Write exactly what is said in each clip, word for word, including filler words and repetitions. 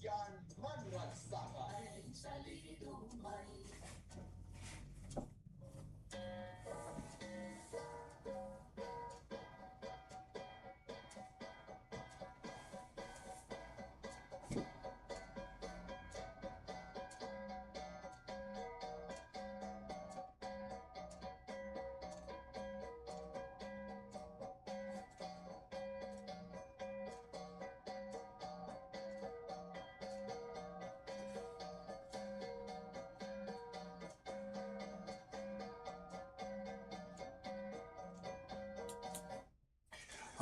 Yan manragsakan.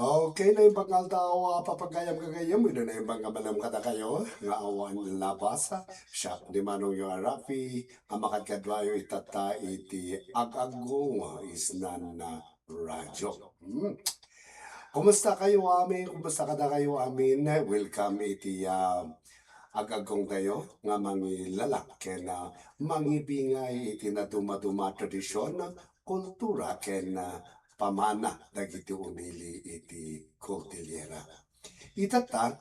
Okay, naimbag nga aldaw, a, papagayam gagayyem, wenno naimbag nga malem kadakayo, nga awan labas, siak ni Manongyo a Rafi, a makadkaduayo itatta iti Ag-aggong Isnan a Radyo. Hmm. Kumusta kayo amin? Kumusta kadakayo amin? Welcome iti, a, ag-aggongtayo nga mangilalak ken, a, mangibingay iti nadumaduma a tradision, kultura ken, a, pamana dagiti umili iti Cordillera. Itatta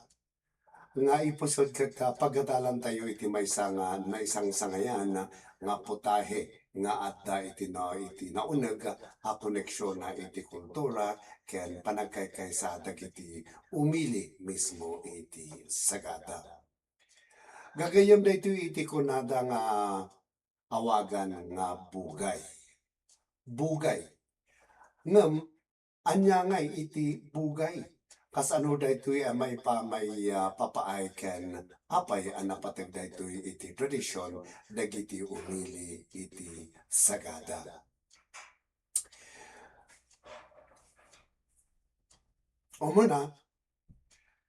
nga ipusod ket, a, pagadalantayo iti maysa nga naisangsangayan nga putahe nga adda iti na-, iti nauneg a koneksionna iti kultura ken panagkaykaysa dagiti umili mismo iti Sagada. Gagayyem daytoy iti kunada nga awagan nga bugay. Bugay. Ngem, ania ngay iti bugay? Kasano daytoy a maipa-, mai-, a, papaay ken apay a napateg daytoy iti tradision dagiti umili iti Sagada? Umuna,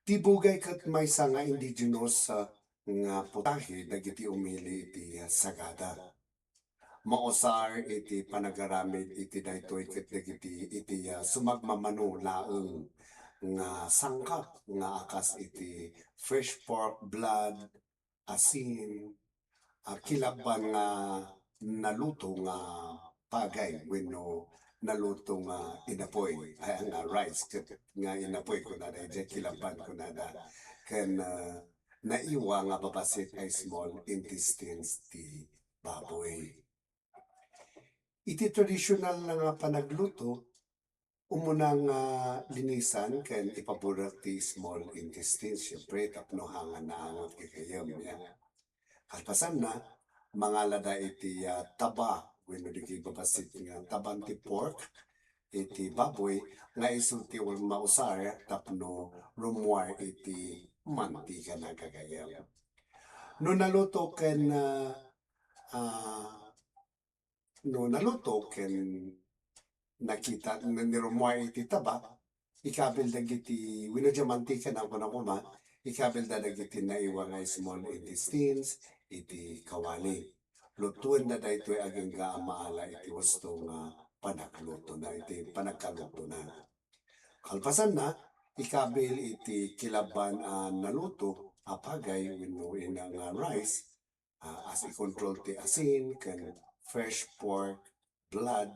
ti bugay ket maysa nga indigenous, a, nga putahe dagiti umili iti, a, Sagada. Mausar iti panagaramid iti daytoy ket dagiti iti, a, sumagmamano laeng nga sangkap nga a kas iti fresh pork blood, asin, a, kilabban nga naluto nga pagay wenno naluto nga inapoy, ay, nga rice ket nga inapoy kunada, idiay kilabban kunada. Ken, a, naiwa nga babassit a small intestines ti baboy. Iti tradisyonal nga panagluto, umuna nga linisan ken ipaburak ti small intestine, siempre, tapno hangan naangot gagayyem, ya. Kalpasanna, mangalada iti, a, taba, wenno dagiti babassit nga taban ti pork, iti baboy, nga isu ti ul-, mausar tapno rummuar iti mantikana gagayyem. No naluto ken, a, a, no naluto ken nakita, ni-, nirummuar iti taba, ikabil dagiti, wenno diay mantikana, kuna koma, ikabilda dagiti naiwa nga small intestines iti kawali. Lutuenda daytoy agingga a maala iti husto nga panaglutona, iti panagkalutona. Kalpasanna, ikabil iti kilabban a naluto a pagay wenno ina nga rice, a, as ikontrol ti asin ken fresh pork blood.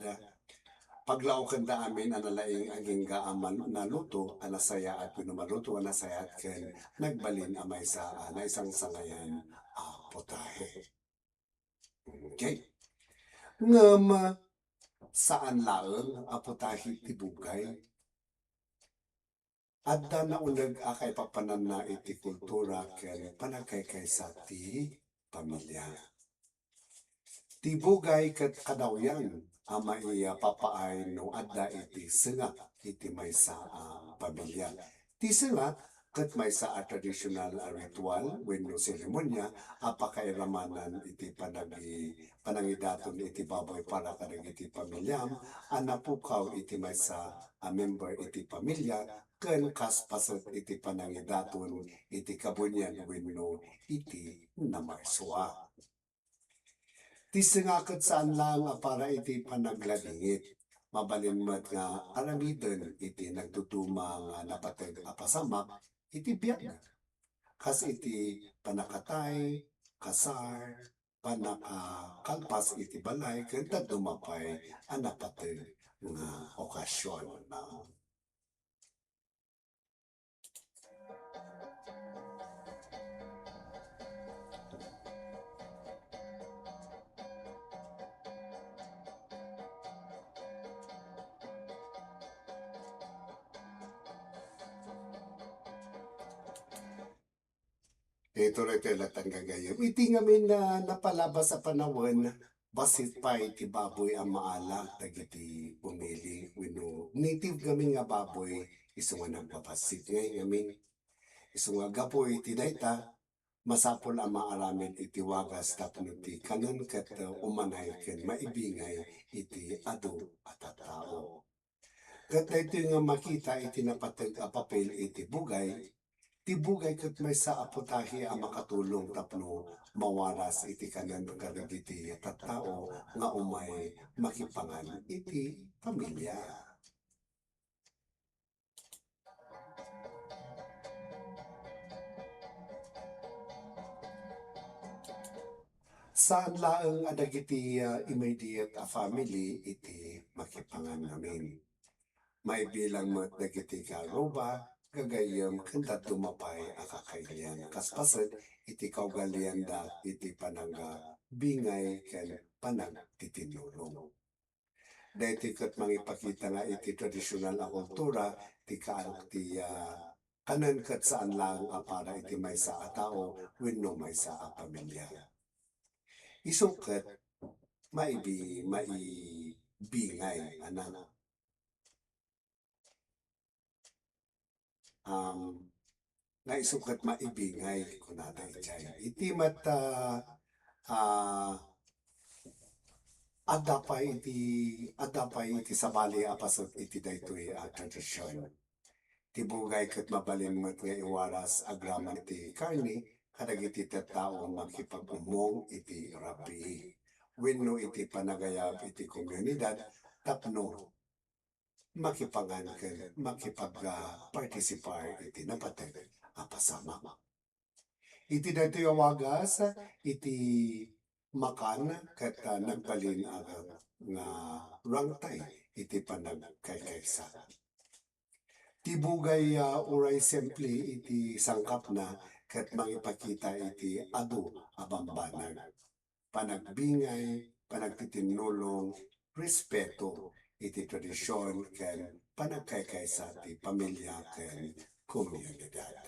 Paglaokenda amin a nalaing agingga a man-, naluto a nasayaat wenno maluto a nasayaat ken nagbalin a maysa a naisangsangayan a putahe. Okay. Ngem, saan laeng a putahe ti bugay. Adda nauneg a kaipapananna iti kultura ken panagkaykaysa ti pamilia. Ti bugay ket kadawyan a maipapaay no adda iti sengak iti maysa a pamilia. Ti sengak ket maysa a tradisyonal a ritual wenno seremonia a pakairamanan iti panagi-, panangidaton iti baboy para kadagiti pamiliam a napukaw iti maysa a member iti pamilia ken kas paset iti panangidaton iti kabunian wenno iti namarsua. Ti sengak ket saan laeng a para iti panagladingit. Mabalin met nga aramiden iti nagduduma nga napateg a pasamak iti biag, kas iti pannakatay, kasar, pannakakalpas iti balay, ken dadduma pay a napateg nga okasion. Daytoy, daytoy lattan gagayyem. Iti ngamin a napalabas a panawen, bassit pay ti baboy a maala dagiti umili wenno native ngamin nga baboy isu nga nagbabassit ngay ngamin. Isu nga gapu iti dayta, masapul a maaramid iti wagas tapno ti kanen ket umanay ken maibingay iti adu a tattao. Ket daytoy nga makita iti napateg a papel iti bugay, ti bugay ket maysa a putahe a makatulong tapno mawaras iti kanen kadagiti tattao nga umay makipangan iti pamilia. Saan laeng a dagiti, ah, immediate a family iti makipangan ngamin. Maibilang met dagiti karuba, gagayyem, ken dadduma pay a kakailian, kas paset iti kaugalianda iti panagbingay ken panagtitinnulong. Daytoy ket mangipakita nga iti tradisional a kultura ti kaan ti, ah, kanen ket saan laeng a para iti maysa a tao wenno maysa a pamilia. Isu ket maibi-, maibingay, anak. Um, nga isu ket maibingay, kunada idiay. Iti met, ah, ah, adda pay iti, adda pay iti sabali a paset iti daytoy a tradision. Ti bugay ket mabalin met nga iwaras agraman iti karne kadagiti tattao makipag-ummong iti rabii wenno iti panagayab iti komunidad tapno makipangan ken makipag-, ah, participar iti napateg a pasamak. Iti daytoy a wagas, iti makan ket, ah, nagbalin a nga rangtay iti panagkaykaysa. Ti bugay, ah, uray simple iti sangkapna ket mangipakita iti adu a bambanag. Panagbingay, panagtitinnulong, respeto iti tradision ken panagkaykaysa ti pamilia ken komunidad.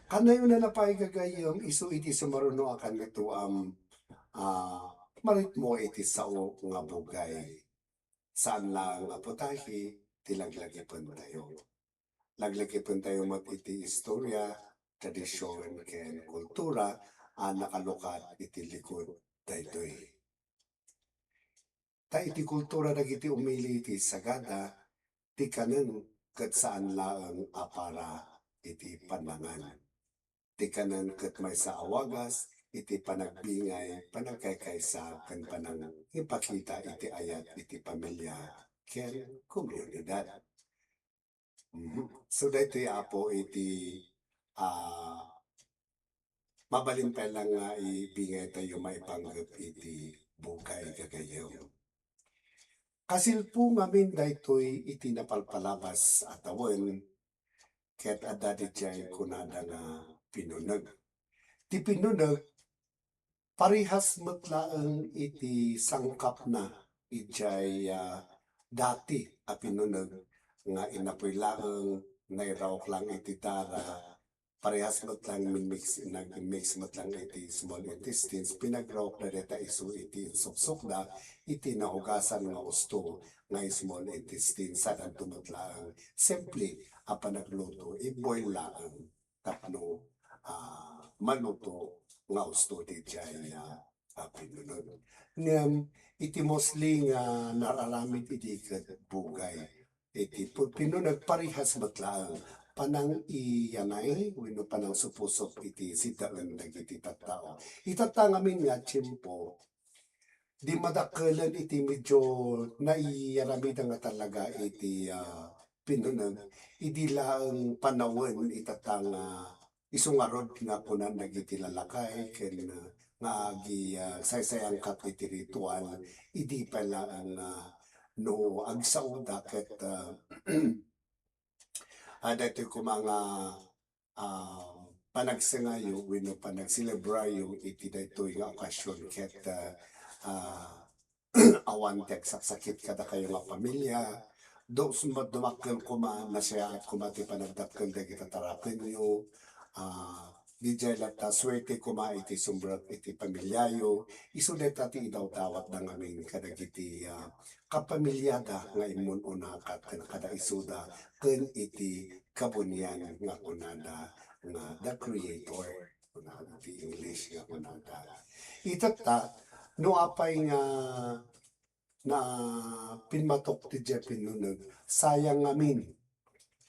Kanayonana pay gagayyem isu iti sumaruno a kanito, am, a, maritmo iti sao nga bugay. Saan laeng a putahe ti laglagipentayo. Laglagipentayo met iti istoria, tradision, ken kultura a nakalukat iti likud daytoy. Ta iti kultura dagiti umili iti sagada, ti kanen ket saan laeng a para iti pannangan. Ti kanen ket maysa a wagas iti panagbingay, panagkaykaysa, ken panangipakita iti ayat iti pamilia ken komunidad. Mhm. So, daytoy, Apo, iti, ah, mabalin pay lang nga ibingaytayo maipanggep iti bugay gagayyem. Kasilpo ngamin daytoy iti napalpalabas a tawen, ket adda didiay kunada nga pinuneg. Ti pinuneg, parehas met laeng iti sangkapna idiay, ah, dati a pinuneg nga inapoy laeng, nairaok lang iti dara, parehas met lang min-mix, nag-mix met lang iti small intestines, pinagraokda dayta isu iti insuksokda iti naugasan nga usto nga small intestine, sadanto met laeng simple a panagluto, i-boil laeng tapno, ah, maluto nga usto didiay, ah, a pinuneg. Ngem iti mostly nga nararamid idi ket bugay. Iti pu-, pinuneg parehas met laeng panangiyanay wenno panangsupusop iti siddaen dagiti tattao. Itatta ngamin nga tiempo, di madakkelen iti medyo naiyaramidan nga talaga iti, ah, pinuneg, idi laeng panawen itatta nga isu ngarud nga kunan dagiti lalakay ken, ah, nga agi-, ah, saysayangkap iti ritual, idi pay laeng, ah, no agsaoda ket, ah, ah, daytoy koma nga, ah, panagsengayo wenno panagselebrayo iti daytoy nga okasion ket, ah, ah, awan ti agsaksakit kadakayo nga pamilya. Dos-, dumakkel koma, nasayaat koma ti panagdakkel dagiti tarakenyo. Ah, didiay latta, suerte koma iti sumrek iti pamilyayo. Isu dayta ti idawdawatda ngamin kadagiti, ah, kapamilyada nga immun-unakat ken kada isuda ken iti kabunian nga kunada nga The Creator. Kunada ti English nga kunada. Itatta, no apay nga na pinmatok ti diay pinnuneg, sayang ngamin.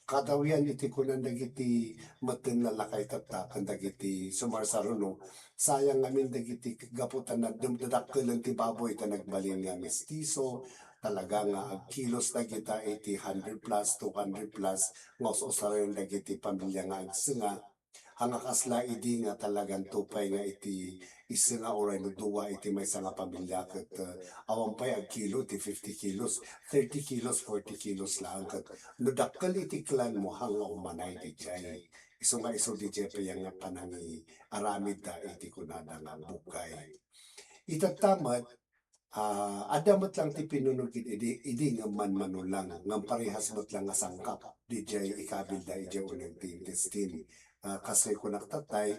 Kadawian iti kunan dagiti metten nga lakay tatta ken dagiti sumarsaruno, sayang ngamin dagiti gapu ta nadum-, dadakkelen ti baboy ta nagbalin nga mestizo, talaga nga agkilos dagita iti hundred plus, two hundred plus nga us-usaren dagiti pamilya nga agsenga. Anga kasla idi nga talagan tupay nga iti isenga uray no dua iti maysa nga pamilya ket, eh, awan pay agkilo iti fifty kilos, thirty kilos, forty kilos laeng ket no dakkel iti clan mo, haan nga umanay didiay. Isu nga isu didiay pay nga panangiaramidda iti kunada nga bugay. Itatta met, ah, adda met lang ti pinnuneg idi, idi nga manmanulang, ngem parehas met lang nga sangkap didiay ikabilda idiay uneg ti intestine. Ah, kas kunak tattay,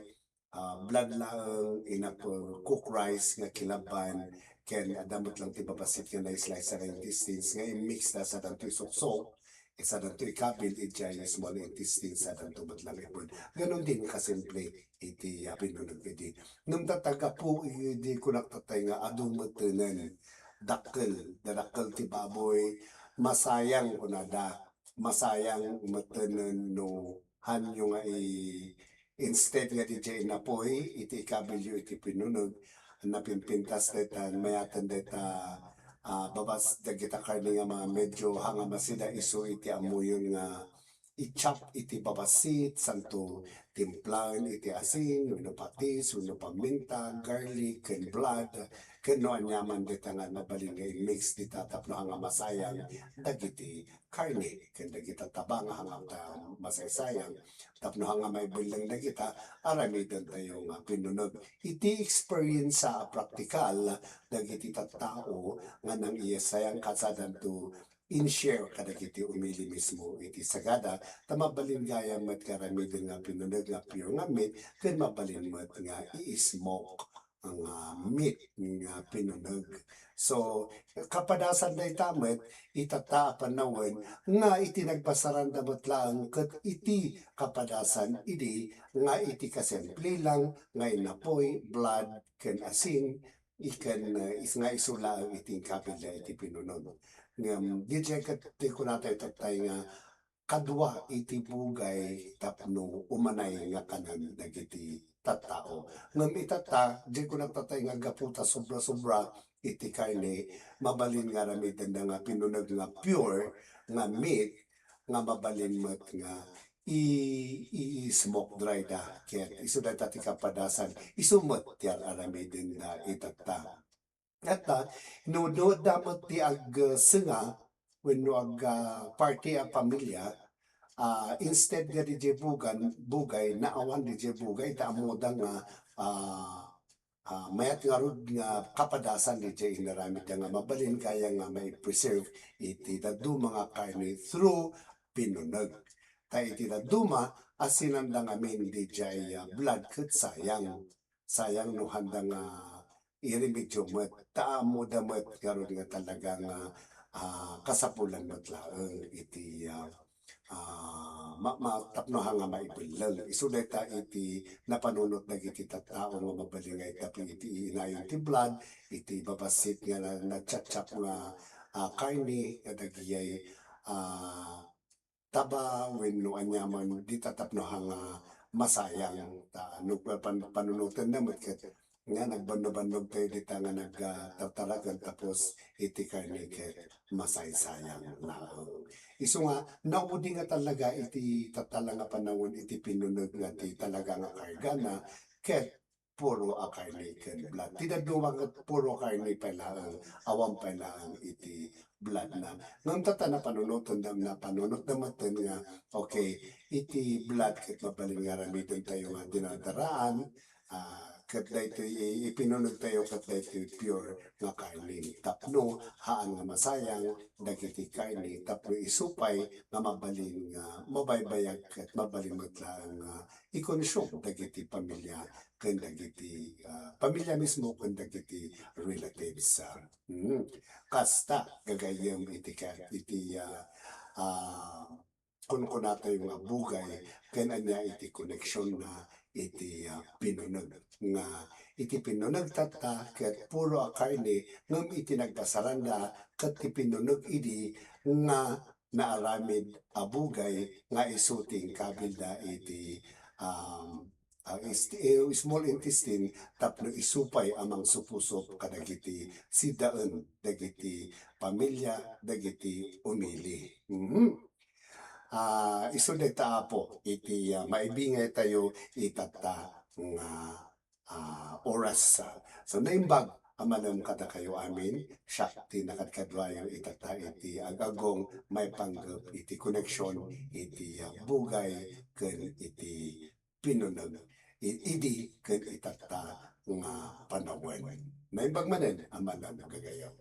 ah, blood laeng, enough, uh, cook rice nga kilaban, ken adda met lang ti babassit nga na-slice nga intestines nga immix da sadanto isuksok, sadanto ikabil idiay small intestine, sadanto met lang ibun. Ganun din kasimple iti, ah, pinnuneg idi. Ngem tatta gapu idi kunak tattay nga adu mettenen dakkel, dadakkel ti baboy, masayang kunada, masayang mettenen no hanyo nga i-, instead nga didiay inapoy iti ikabilyo iti pinnuneg, napimpintas dayta, mayaten dayta, ah, babas-, dagita karne nga mga medyo hangamasida isu iti ammoyon nga i-chop iti babassit, santo timplaen iti asin, wenno patis, wenno paminta, garlic, ken blood, ken no aniaman dayta nga mabalin nga i-mix dita tapno haan nga masayang dagiti karne ken dagita taba nga haan nga masaysayang tapno haan nga maibelleng dagita aramidentayo nga pinnuneg. Iti experience a praktikal dagiti tattao nga nangiisayang kasadanto in-share kadagiti umili mismo iti sagada, ta mabalin gayam met nga aramiden nga pinnuneg nga pure nga meat, ken mabalin met nga i-smoke nga meat nga pinnuneg. So, kapadasan dayta met, itatta a panawen nga iti nagbasaranda met laeng ket iti kapadasan idi nga iti kasimple lang nga inapoy, blood, ken asin, iken, eh, is-, nga isu laeng iti inkabilda iti pinnuneg. Ngem, didiay ket ti kunatayo tattay nga kadua iti bugay tapno umanay nga kanen dagiti tattao. Ngem itatta, diay kunak tattay nga gapu ta sobra-sobra iti karne, mabalin nga aramidenda nga pinnuneg nga pure nga meat, nga mabalin met nga i-, i-, i-smoke dry da. Ket isu dayta ti kapadasan. Isu met ti ar-aramidenda itatta. Ket, ah, no, no adda met ti agsenga wenno ag-, ah, party a pamilya, ah, instead nga didiay bugan-, bugay, naawan didiay bugay, ta ammoda nga, ah, ah, mayat ngarud nga kapadasan didiay inaramidda nga mabalin gayam nga mai-preserve iti dadduma nga karne through pinnuneg. Ta iti dadduma, asinanda ngamin didiay, ah, blood ket sayang. Sayang no haanda nga irimedyo met, ta ammoda met ngarud nga talaga nga, ah, kasapulan met laeng iti, ah, ah, ma-, ma-, tapno haan nga maibelleng. Isu dayta iti napanunot dagiti tattao nga mabalin nga itapi iti inayon ti blood, iti babassit nga na-, nagchapchap nga, ah, karne kadagiti, ah, taba wenno aniaman dita tapno haan nga masayang. Ta no pan-, panunotenda met ket nga nagbannobannog tayo dita nga nag-, ah, tartaraken tapos iti karne ket masaysayang laeng. Isu nga, naudi nga talaga iti tatta nga panawen iti pinnuneg nga ti talaga nga kargana ket puro a karne ken blood. Ti dadduma ket puro karne pay laeng, awan pay laeng iti blood na. Ngem tatta napanunotenda, napanunotda metten nga, okay, iti blood ket mabalin nga aramidentayo nga dinadaraan, Ah, ket daytoy i-, ipinunegtayo ket daytoy pure nga karne. Tapno haan nga masayang dagiti karne, tapno isu pay nga mabalin nga mabaybayag ket mabalin met laeng nga ikonsum dagiti pamilya ken dagiti, ah, pamilya mismo ken dagiti relatives. Ah, mm. Kasta gagayyem iti ka-, iti, ah, ah, kunkunatayo nga bugay ken ania iti koneksionna iti, ah, pinuneg. Nga iti pinuneg tatta ket puro a karne, ngem iti nagpasaranda ket ti pinuneg idi nga naaramid a bugay nga isu ti inkabilda iti, um, ah, is-, eh, small intestine tapno isu pay a mangsupusup kadagiti sidaen dagiti pamilya dagiti umili. Mhm. Ah, isu dayta, Apo, iti, ah, maibingaytayo itatta nga, ah, oras. So, naimbag a malem kadakayo amin, siak ti nakadkaduayo itatta iti ag-aggong maipanggep iti connection iti, ah, bugay ken iti pinuneg i-, idi ken itatta nga panawen. Naimbag manen a malem gagayyem.